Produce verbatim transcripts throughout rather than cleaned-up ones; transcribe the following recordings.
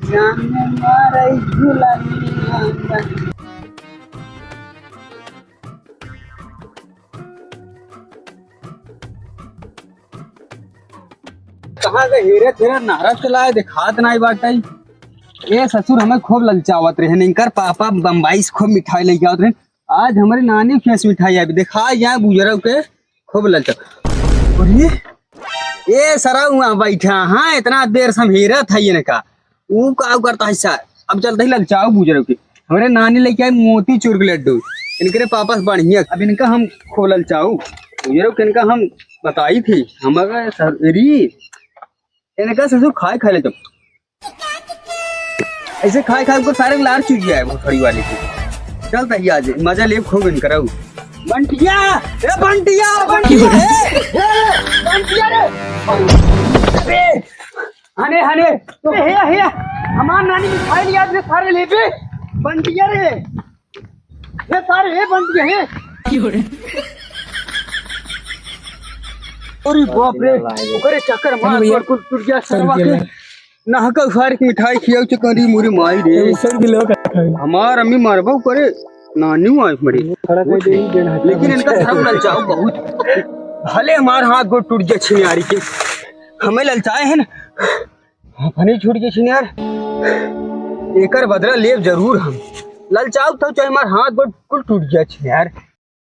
जान मारे झुलनिया। कहाँ गए हेरे तेरा नारा चलाए, देखात नाई बाटइ। ए ससुर, हमें खूब ललचावत रहे, इनकर पापा बम्बई से खूब मिठाई लेके आवत रहे। आज हमरे नानी के यहाँ से मिठाई आई, देखा यहाँ बुजरव के खूब ललचा। अरे, ए सरऊ वहाँ बैठा, हाँ, इतना देर से हम हेरत है इनका। ऊ का करता है सर? अब चलते ही ललचाऊ बुजरव के। हमरे नानी लेके आई मोतीचूर के लड्डू, इनकरे पापा से बढ़िया। अब इनका हम खूब ललचाऊ बुजरव के, इनका हम बताई थी, हम अगर सर, री, इनका ससुर खाए खा ले जब। ऐसे खाए खाए उनको सारे लार चुक गया है भोसड़ी वाले की। चल तही आज मजा लेब खूब इनकर। बंटिया, ए बंटिया, बंटिया, ए, ए, बंटिया रे। अबे, हने, हने, ए, हे, हे, हमार नानी मिठाई लिया दे सारे लेबे। बंटिया रे, हे सारे, हे बंटिया, हे। अरे बाप रे, ओकरे चक्कर मार, चल भैया। कुल टूट गया सरवा के। नहका उखाड़ के मिठाई खियाऊ चकरी मोरी माई रे। सौ किलो का खाई। हमार अम्मी मारबो करे, नानी आँख मरे। खड़ा कर दे, ही देना है। लेकिन इनका सब ललचाओ बहुत। भले हमार हाथ गोड़ टूट गया छिनियारी के, हमें ललचाए हैं ना, अपने छूट गए छिनियार। एकर बदला लेब जरूर हम। ललचाओ तो चाहे हमार हाथ गोड़ कुल टूट गया छिनियार।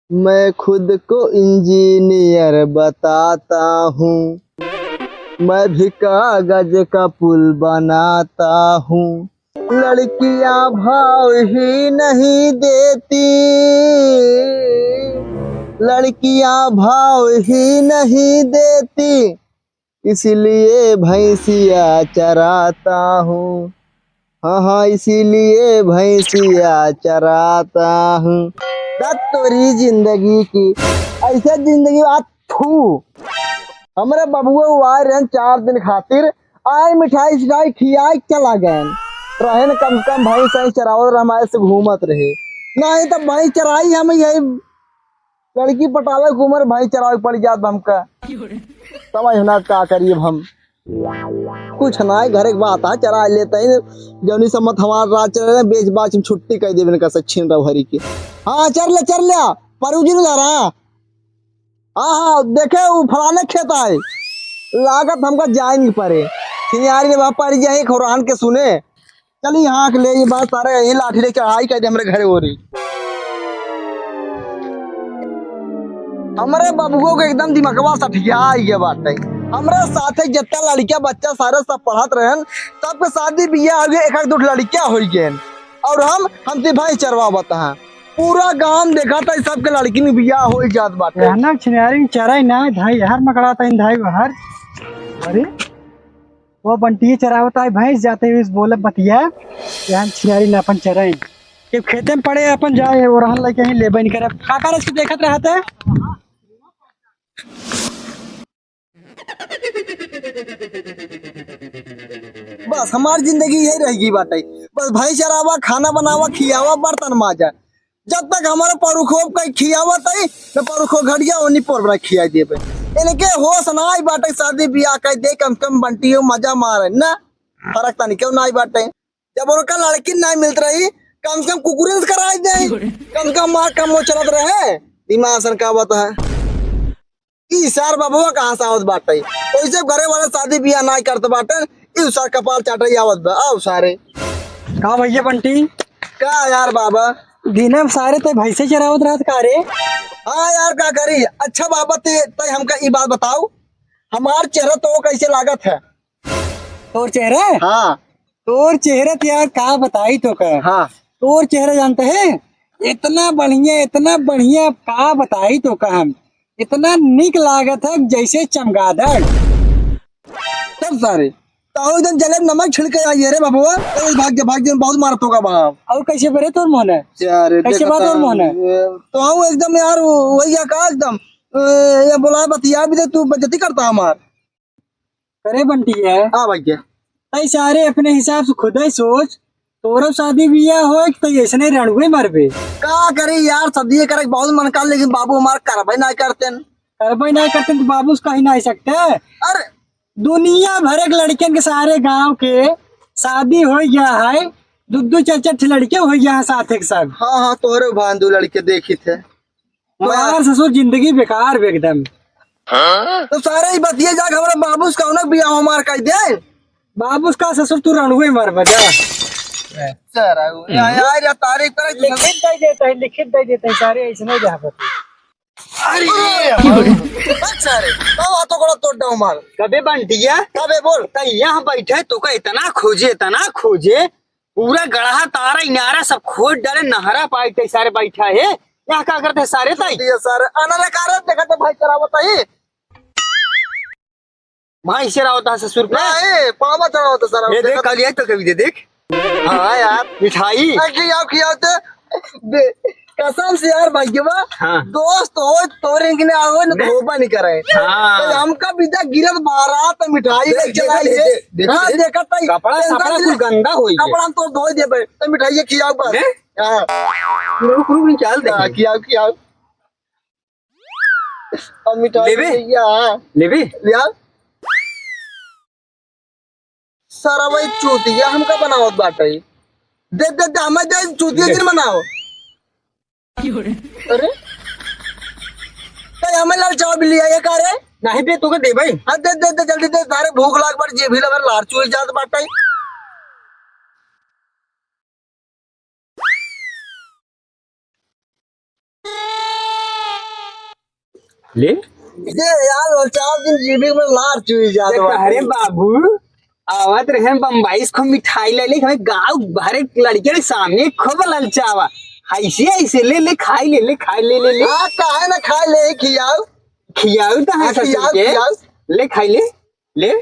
मैं खुद को इंजीनियर बताता हूँ, मैं भी कागज का पुल बनाता हूँ। लड़कियाँ भाव ही नहीं देती, लड़कियाँ भाव ही नहीं देती, इसीलिए भैंसिया चराता हूँ। हाँ, हाँ, इसीलिए भैंसिया चराता हूँ। दत तोरी जिंदगी की, ऐसे जिंदगी बात थू। हमरे बबुआ आए रहन चार दिन खातिर, आए मिठाई सिठाई खियाए के चला गए। रहन कम से कम भैंस ऐसे चरावत रहे, हमारे से घूमत रहे। नहीं तो भैंस चराई हम यही लड़की पटावे के उम्र भैंस चरावे के पड़ जात बा हमका। समझ ना का करी अब हम। कुछ ना है, घर एक बात है, चरा लेते हैं। जौनी सम्मत हमार राज चले रहे, बेच बाच हम छुट्टी कर देबे इनका से छीन रहो हरी के। हाँ, चर ले, चर ले, परूजी नहीं जा रहा। हाँ, हाँ, देखे वो फलाने खेत आए, लागत हमका जाए नहीं पड़े। सिनियारी ने वहाँ पड़ जाए, खुरान के सुने। चली हाँक ले, ये बात सारे यही लाठी ले चढ़ाई कर दे हमरे घरे ओरी। हमरे बबुओ के एकदम दिमगवा सठिया ये बात है। हमरे साथे जितना लड़किया बच्चा सारे सब पढ़त रहन, सबके शादी बियाह हो गए, एक आध दो लड़किया हो गए, और हम हमसे भाई चरवावत हैं। पूरा गांव देखा था, सबके लड़की में बियाह हो जात बाटे। रहना छिनारी में चराई ना धाई, हर मकड़ा था इन धाई बाहर। अरे वो बंटिए चरावत आए भैंस, जाते हुए बोले बतिया कि हम छिनारी ना अपन चराई। कि खेते में पड़े अपन जाए, वो रहन लेके ही लेबे नहीं करे। काका रस के देखत रहते। बस हमार जिंदगी यही रह गई बाटे। बस भैंस चरावा, खाना बनावा, खियावा, बर्तन माजा। जब तक हमारे परुखो के खियावत है, मैं परुखो घड़िया ओनी पर बना खिया देबे। इनके होश ना आई बाटे, शादी बियाह कर दे, कम से कम बंटियो मजा मारे ना। फर्क तनी क्यों ना आई बाटे। जब उनका लड़की ना मिलत रही, कम से कम कुकुरन से कराई दे, कम से कम हमार काम वो चलत रहे। दिमाग सन का बात है। ई सार बबुआ कहाँ से आवत बाटे? ओइसे घरे वाले शादी बियाह ना करत बाटे, ई सार कपाल चाटे आवत बा। आओ सारे। का भैया बंटी? का यार बाबा? दिने में सारे ते भैंसे चरावत रहत का रे? हाँ यार, का करी? अच्छा बाबा, ते, ते हमका ई बात बताओ, हमार चेहरा तो कैसे लागत है? तोर चेहरा? हाँ। तोर चेहरा तो यार का बताई तो का? हाँ। तोर चेहरा जानते हैं? इतना बढ़िया, इतना बढ़िया, का बताई तो का हम? इतना निक लागत है जैसे चमगादड़। तब सारे, ताऊ एकदम जले नमक छिड़के आई है रे बबुआ। ए, भाग जा, भाग जा, बहुत मारत होगा बाप। और कैसे बरे तोर मोहन है? यार, कैसे देखता बात और मोहन है? ये, तो हूँ एकदम यार, वो, वही का एकदम, ए, ये बोला बतिया भी दे, तू बेइज्जती करता हमार। करे बंटी है। हाँ भैया। तई सारे अपने हिसाब से खुद ही सोच, तोरो शादी बियाह होए कि तई ऐसने रणुए मरबे। का करी यार, शादी करे के बहुत मन कर, लेकिन बाबू हमार करबे ना करते। करबे ना करते तो बाबू से कहीं ना सकते। अरे दुनिया भर के लड़कियन के सारे गांव के शादी होइ गया है, दू दू चार चार ठे लड़के होइ गया है साथ एक साथ। हाँ, हाँ, तोहरे भान दो लड़के देखी थे। तुम्हार ससुर जिंदगी बेकार बे एकदम। तो सारे ही बतिये जाके हमरा बाबूस का उन्हें बियाह हमार कह दे। बाबूस का ससुर तू रणुए मर बजा। सारा वो, या, या, या तारीफ करे तू। लिखित दे देते हैं, लिखित दे देते हैं, सारे ऐसे नहीं जा पाते। अरे, ये बाबू। अच्छा रे, तब आ तो कोड़ा तोड़ डाऊं मार। कबे बंटिया? कबे बोल। त यहाँ बैठे तोका इतना खोजे, इतना खोजे, पूरा गढ़ा तारा इनारा सब खोज डाले, नहरा पाई ते सारे बैठा है। यहाँ का करते सारे ताई? ये सारे अनरे कारण देखा तो भाई चरावत है। भाई चरावत है ससुर पे। नहीं, पावा चरावत है सारा। ये देख, देखा कल यही तो कभी दे देख। हाँ यार। मिठाई। आ, खियाओ, खियाओ तो। बे-, कसम से यार भैया, हाँ। दोस्त हो, तोरे के ने आओ, न धोबा नहीं करे। हाँ। तो हमका बिदा गिरत बारात मिठाई देख, लेके देख, आई देख, है। देख, देख, हाँ, देख। देखा ताई। कपड़ा, tension कपड़ा ले। कुल गंदा होई है। कपड़ा तो धोई देबे, तो मिठाई खियाओ बस। दे। हाँ। रुक, रुक, निकाल दे। हाँ, खियाओ, खियाओ। अब मिठाई लेबे? भैया। लेबे? लिया। सारा भाई चूतिया हमका बनावत बाटे। दे, दे, दे, हमें दे, चूतिया दे। जिन बनाओ। अरे? तो हमें लाल चावल भी लिया ये का रे? नहीं बे, तोके दे भाई। हाँ, दे, दे, दे, जल्दी दे, सारे भूख लाग बाटे, जे भी लगे लार चुई जात बाटे। ले। ये यार, ललचाव दिन जीभी में लार चुई जात देख, बाटे। अरे बाबू, आवत रहे बम्बई से खूब मिठाई ले ले, हमें गाँव भरे लड़के के सामने खूब ललचावा। ऐसे, ऐसे ले, ले, खाई ले, ले, खाई ले, ले, ले। हाँ, काहे ना खाई ले, खियाओ। खियाओ तो है हाँ, ससुर खियाओ, के। खियाओ। ले, खाई ले। ले। ए,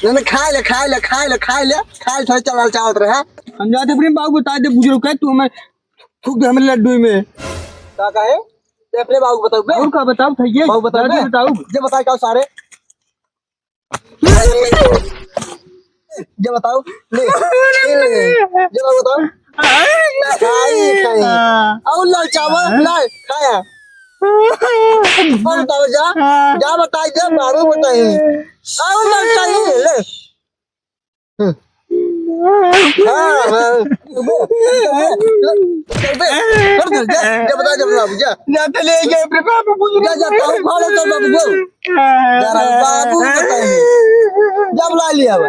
नहीं, नहीं, खाए ले, खाए ले, खाए ले, खाए ले, खाए ले, थोड़ा चला चावत रहे। हम जाते प्रेम बाबू बता दे, बुजुर्ग है, तू हमें थूक दे हमें लड्डू में। का कहे? ते अपने बाबू बताओ बे। और का बताओ, भैया? बाबू बताओ बे। बताओ। ये बताए का सारे? ये बताओ, ले, ले, ले, ये बात बताओ। खाई, खाई। और लाल चावल, लाल, खाया। और बताओ जा, जा बताई जा, बाबू बताई। और लाल चावल, ले। हाँ, हाँ। जा, जा, जा, जा बता, जा बता, जा। जा तो ले गए अपने बाबू को। जा, जा, ताऊ फाड़ो तो बाबू को। जा रहा बाबू बताई। जा बुला लिया बा।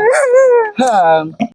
हाँ।